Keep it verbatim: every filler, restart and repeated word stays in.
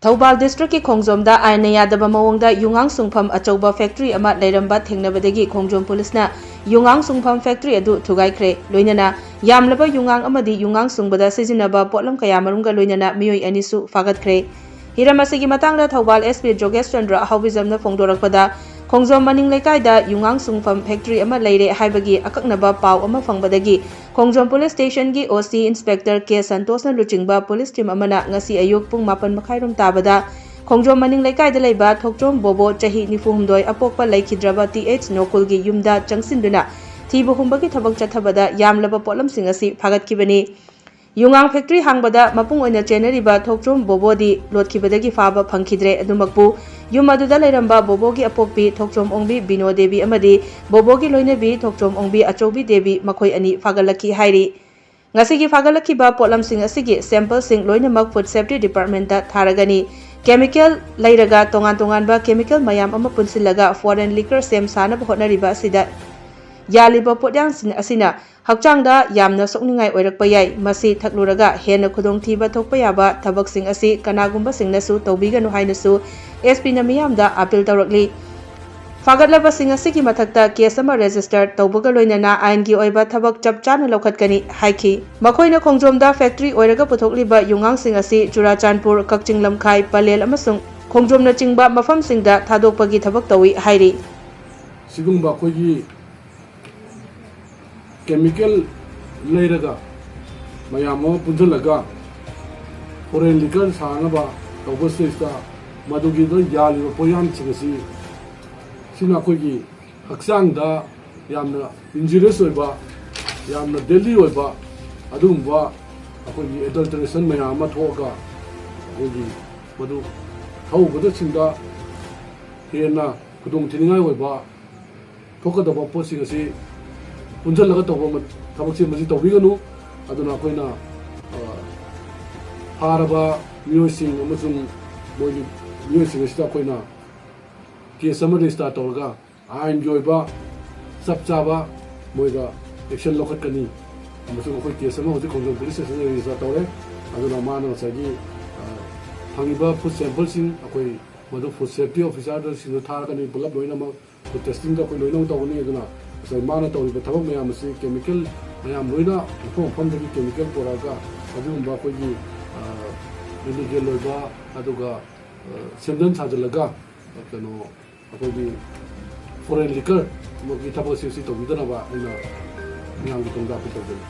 ꯊꯧꯕꯥꯜ ꯗꯤꯁꯇ꯭ꯔꯤꯛꯀꯤ ꯈꯣꯡꯖꯣꯝꯗ ꯑꯥꯏꯟꯅ ꯌꯥꯗꯕ ꯃꯑꯣꯡꯗ ꯌꯨꯉꯥꯡ ꯁꯨꯡꯐꯝ ꯑꯆꯧꯕ ꯐꯦꯛꯇꯔꯤ ꯑꯃ ꯂꯩꯔꯝꯕ ꯊꯦꯡꯅꯕꯗꯒꯤ ꯈꯣꯡꯖꯣꯝ ꯄꯨꯂꯤꯁꯅ ꯌꯨꯉꯥꯡ ꯁꯨꯡꯐꯝ ꯐꯦꯛꯇꯔꯤ ꯑꯗꯨ ꯊꯨꯒꯥꯏꯈ꯭ꯔꯦ꯫ ꯂꯣꯏꯅꯅ ꯌꯥꯝꯂꯕ ꯌꯨꯉꯥꯡ ꯑꯃꯗꯤ ꯌꯨꯉꯥꯡ ꯁꯨꯡꯕꯗ ꯁꯤꯖꯤꯟꯅꯕ ꯄꯣꯠꯂꯝ ꯀꯌꯥꯃꯔꯨꯝꯒ ꯂꯣꯏꯅꯅ ꯃꯤꯑꯣꯏ ꯑꯅꯤꯁꯨ ꯐꯥꯒꯠꯈ꯭ꯔꯦ꯫ ꯍꯤꯔꯝ ꯑꯁꯤꯒꯤ ꯃꯇꯥꯡꯗ ꯊꯧꯕꯥꯜ ꯑꯦꯁ ꯄꯤ ꯖꯣꯒꯦꯁ ꯆꯟꯗ꯭ꯔ ꯑꯍꯥꯎꯕꯤꯖꯝꯅ ꯐꯣꯡꯗꯣꯔꯛꯄꯗ, ꯈꯣꯡꯖꯣꯝ ꯃꯅꯤꯡ ꯂꯩꯀꯥꯏꯗ ꯌꯨꯉꯥꯡ ꯁꯨꯡꯐꯝ ꯐꯦꯛꯇꯔꯤ ꯑꯃ ꯂꯩꯔꯦ ꯍꯥꯏꯕꯒꯤ ꯑꯀꯛꯅꯕ ꯄꯥꯎ ꯑꯃ ꯐꯪꯕꯗꯒꯤ ꯈꯣꯡꯖꯣꯝ ꯄꯨꯂꯤꯁ ꯁ꯭ꯇꯦꯁꯟꯒꯤ ꯑꯣ ꯁꯤ ꯏꯟꯁꯄꯦꯛꯇꯔ ꯀꯦ ꯁꯟꯇꯣꯁꯅ ꯂꯨꯆꯤꯡꯕ ꯄꯨꯂꯤꯁ ꯇꯤꯝ ꯑꯃꯅ ꯉꯁꯤ ꯑꯌꯨꯛ ꯄꯨꯡ ꯃꯥꯄꯟ ꯃꯈꯥꯏꯔꯣꯝ ꯇꯥꯕꯗ ꯈꯣꯡꯖꯣꯝ ꯃꯅꯤꯡ ꯂꯩꯀꯥꯏꯗ ꯂꯩꯕ ꯊꯣꯛꯆꯣꯝ ꯕꯣꯕꯣ, ꯆꯍꯤ ꯅꯤꯐꯨ ꯍꯨꯝꯗꯣꯏ, ꯑꯄꯣꯛꯄ ꯂꯩꯈꯤꯗ꯭ꯔꯕ ꯇꯤ ꯑꯩꯆ ꯅꯣꯀꯨꯜꯒꯤ ꯌꯨꯝꯗ ꯆꯪꯁꯤꯟꯗꯨꯅ ꯊꯤꯕ ꯍꯨꯝꯕꯒꯤ ꯊꯕꯛ ꯆꯠꯊꯕꯗ ꯌꯥꯝꯂꯕ ꯄꯣꯠꯂꯝꯁꯤꯡ ꯑꯁꯤ ꯐꯥꯒꯠꯈꯤꯕꯅꯤ꯫ ꯌꯨꯉꯥꯡ ꯐꯦꯛꯇꯔꯤ ꯍꯥꯡꯕꯗ ꯃꯄꯨꯡ ꯑꯣꯏꯅ ꯆꯦꯟꯅꯔꯤꯕ ꯊꯣꯛꯆꯣꯝ ꯕꯣꯕꯣꯗꯤ ꯂꯣꯠꯈꯤꯕꯗꯒꯤ ꯐꯥꯕ ꯐꯪꯈꯤꯗ꯭ꯔꯦ꯫ ꯑꯗꯨꯃꯛꯄꯨ, ꯌꯨꯝ ꯑꯗꯨꯗ ꯂꯩꯔꯝꯕ ꯕꯣꯕꯣꯒꯤ ꯑꯄꯣꯛꯄꯤ ꯊꯣꯛꯆꯣꯝ ꯑꯣꯡꯕꯤ ꯕꯤꯅꯣ ꯗꯦꯕꯤ ꯑꯃꯗꯤ ꯕꯣꯕꯣꯒꯤ ꯂꯣꯏꯅꯕꯤ ꯊꯣꯛꯆꯣꯝ ꯑꯣꯡꯕꯤ ꯑꯆꯧꯕꯤ ꯗꯦꯕꯤ, ꯃꯈꯣꯏ ꯑꯅꯤ ꯐꯥꯒꯠꯂꯛꯈꯤ ꯍꯥꯏꯔꯤ꯫ ꯉꯁꯤꯒꯤ ꯐꯥꯒꯠꯂꯛꯈꯤꯕ ꯄꯣꯠꯂꯝꯁꯤꯡ ꯑꯁꯤꯒꯤ ꯁꯦꯝꯄꯜꯁꯤꯡ ꯂꯣꯏꯅꯃꯛ ꯐꯨꯗ ꯁꯦꯐꯇꯤ ꯗꯤꯄꯥꯔꯠꯃꯦꯟꯇ ꯊꯥꯔꯒꯅꯤ꯫ ꯀꯦꯃꯤꯀꯦꯜ ꯂꯩꯔꯒ ꯇꯣꯉꯥꯟ ꯇꯣꯉꯥꯟꯕ ꯀꯦꯃꯤꯀꯦꯜ ꯃꯌꯥꯝ ꯑꯃ ꯄꯨꯟꯁꯤꯜꯂꯒ ꯐꯣꯔꯦꯟ ꯂꯤꯀꯔ ꯁꯦꯝ ꯁꯥꯅꯕ ꯍꯣꯠꯅꯔꯤꯕ ꯑꯁꯤꯗ ꯌꯥꯜꯂꯤꯕ ꯄꯣꯠꯌꯥꯟꯁꯤꯡ ꯑꯁꯤꯅ ꯍꯛꯆꯥꯡꯗ ꯌꯥꯝꯅ ꯁꯣꯛꯅꯤꯡꯉꯥꯏ ꯑꯣꯏꯔꯛꯄ ꯌꯥꯏ꯫ ꯃꯁꯤ ꯊꯛꯂꯨꯔꯒ ꯍꯦꯟꯅ ꯈꯨꯗꯣꯡꯊꯤꯕ ꯊꯣꯛꯄ ꯌꯥꯕ ꯊꯕꯛꯁꯤꯡ ꯑꯁꯤ ꯀꯅꯥꯒꯨꯝꯕꯁꯤꯡꯅꯁꯨ ꯇꯧꯕꯤꯒꯅꯨ ꯍꯥꯏꯅꯁꯨ ꯑꯦꯁ ꯄꯤꯅ ꯃꯤꯌꯥꯝꯗ ꯑꯥꯄꯤꯜ ꯇꯧꯔꯛꯂꯤ꯫ ꯐꯥꯒꯠꯂꯕꯁꯤꯡ ꯑꯁꯤꯒꯤ ꯃꯊꯛꯇ ꯀꯦꯁ ꯑꯃ ꯔꯦꯖꯤꯁꯇꯔ ꯇꯧꯕꯒ ꯂꯣꯏꯅꯅ ꯑꯥꯏꯟꯒꯤ ꯑꯣꯏꯕ ꯊꯕꯛ ꯆꯞ ꯆꯥꯅ ꯂꯧꯈꯠꯀꯅꯤ ꯍꯥꯏꯈꯤ꯫ ꯃꯈꯣꯏꯅ ꯈꯣꯡꯖꯣꯝꯗ ꯐꯦꯛꯇꯔꯤ ꯑꯣꯏꯔꯒ ꯄꯨꯊꯣꯛꯂꯤꯕ ꯌꯨꯉꯥꯡꯁꯤꯡ ꯑꯁꯤ ꯆꯨꯔꯥꯆꯥꯟꯄꯨꯔ, ꯀꯛꯆꯤꯡ ꯂꯝꯈꯥꯏ, ꯄꯂꯦꯜ ꯑꯃꯁꯨꯡ ꯈꯣꯡꯖꯣꯝꯅꯆꯤꯡꯕ ꯃꯐꯝꯁꯤꯡꯗ ꯊꯥꯗꯣꯛꯄꯒꯤ ꯊꯕꯛ ꯇꯧꯏ ꯍꯥꯏꯔꯤ꯫ ꯁꯤꯒꯨꯝꯕ ꯑꯩꯈꯣꯏꯒꯤ ꯀꯦꯃꯤꯀꯦꯜ ꯂꯩꯔꯒ ꯃꯌꯥꯝ ꯑꯃ ꯄꯨꯟꯁꯤꯜꯂꯒ ꯐꯣꯔꯦꯟ ꯂꯤꯀꯔ ꯁꯥꯅꯕ ꯇꯧꯕ ꯁꯤꯗꯩꯁꯤꯗ ꯃꯗꯨꯒꯤꯗ ꯌꯥꯜꯂꯤꯕ ꯄꯣꯠꯌꯥꯟꯁꯤꯡ ꯑꯁꯤ, ꯁꯤꯅ ꯑꯩꯈꯣꯏꯒꯤ ꯍꯛꯆꯥꯡꯗ ꯌꯥꯝꯅ ꯏꯟꯖꯨꯔꯤꯌꯁ ꯑꯣꯏꯕ, ꯌꯥꯝꯅ ꯗꯦꯗꯂꯤ ꯑꯣꯏꯕ ꯑꯗꯨꯒꯨꯝꯕ ꯑꯩꯈꯣꯏꯒꯤ ꯑꯦꯗꯜꯇꯔꯦꯁꯟ ꯃꯌꯥꯝ ꯑꯃ ꯊꯣꯛꯑꯒ ꯑꯩꯈꯣꯏꯒꯤ ꯃꯗꯨ ꯊꯧꯕꯗꯁꯤꯡꯗ ꯍꯦꯟꯅ ꯈꯨꯗꯣꯡꯊꯤꯅꯤꯡꯉꯥꯏ ꯑꯣꯏꯕ ꯊꯣꯛꯀꯗꯕ ꯄꯣꯠꯁꯤꯡ ꯑꯁꯤ ꯄꯨꯟꯁꯤꯜꯂꯒ ꯇꯧꯕ ꯃ-, ꯊꯕꯛꯁꯦ ꯃꯁꯤ ꯇꯧꯕꯤꯒꯅꯨ꯫ ꯑꯗꯨꯅ ꯑꯩꯈꯣꯏꯅ, ꯑ, ꯐꯥꯔꯕ ꯃꯤꯑꯣꯏꯁꯤꯡ ꯑꯃꯁꯨꯡ ꯃꯣꯏꯒꯤ ꯃꯤꯑꯣꯏꯁꯤꯡ ꯑꯁꯤꯗ ꯑꯩꯈꯣꯏꯅ ꯀꯦꯁ ꯑꯃ ꯔꯦꯖꯤꯁꯇꯥꯔ ꯇꯧꯔꯒ ꯑꯥꯏꯟꯒꯤ ꯑꯣꯏꯕ ꯆꯞ ꯆꯥꯕ ꯃꯣꯏꯗ ꯑꯦꯛꯁꯟ ꯂꯧꯈꯠꯀꯅꯤ꯫ ꯑꯃꯁꯨꯡ ꯑꯩꯈꯣꯏ ꯀꯦꯁ ꯑꯃ ꯍꯧꯖꯤꯛ ꯈꯣꯡꯖꯣꯝ ꯄꯨꯂꯤꯁ ꯁ꯭ꯇꯦꯁꯟꯗ ꯔꯦꯖꯤꯁꯇꯥꯔ ꯇꯧꯔꯦ꯫ ꯑꯗꯨꯅ ꯃꯥꯅ ꯉꯁꯥꯏꯒꯤ, ꯑ, ꯐꯪꯉꯤꯕ ꯐꯨꯗ ꯁꯦꯝꯄꯜꯁꯤꯡ ꯑꯩꯈꯣꯏ ꯃꯗꯨ ꯐꯨꯗ ꯁꯦꯐꯇꯤ ꯑꯣꯐꯤꯁꯥꯔꯗꯁꯤꯡꯗ ꯊꯥꯔꯒꯅꯤ꯫ ꯄꯨꯂꯞ ꯂꯣꯏꯅꯃꯛ ꯐꯨꯗ ꯇꯦꯁꯇꯤꯡꯗ ꯑꯩꯈꯣꯏ ꯂꯣꯏꯅꯃꯛ ꯇꯧꯒꯅꯤ꯫ ꯑꯗꯨꯅ ꯉꯁꯥꯏ ꯃꯥꯅ ꯇꯧꯔꯤꯕ ꯊꯕꯛ ꯃꯌꯥꯝ ꯑꯁꯤ ꯀꯦꯃꯤꯀꯦꯜ ꯃꯌꯥꯝ ꯂꯣꯏꯅ ꯃꯐꯝ ꯃꯐꯝꯗꯒꯤ ꯀꯦꯃꯤꯀꯦꯜ ꯄꯨꯔꯛꯑꯒ ꯑꯗꯨꯒꯨꯝꯕ ꯑꯩꯈꯣꯏꯒꯤ, ꯑ, ꯏꯂꯤꯒꯦꯜ ꯑꯣꯏꯕ ꯑꯗꯨꯒ, ꯑ, ꯁꯦꯝꯖꯤꯟ ꯁꯥꯖꯤꯜꯂꯒ, ꯑ, ꯀꯩꯅꯣ, ꯑꯩꯈꯣꯏꯒꯤ ꯐꯣꯔꯦꯟ ꯂꯤꯀꯔ ꯑꯃꯒꯤ ꯊꯕꯛ ꯑꯁꯤ ꯍꯧꯖꯤꯛ ꯇꯧꯕꯤꯗꯅꯕ ꯑꯩꯅ ꯃꯌꯥꯝꯒꯤ ꯇꯨꯡꯗ ꯑꯩꯈꯣꯏ ꯇꯧꯖꯔꯤ꯫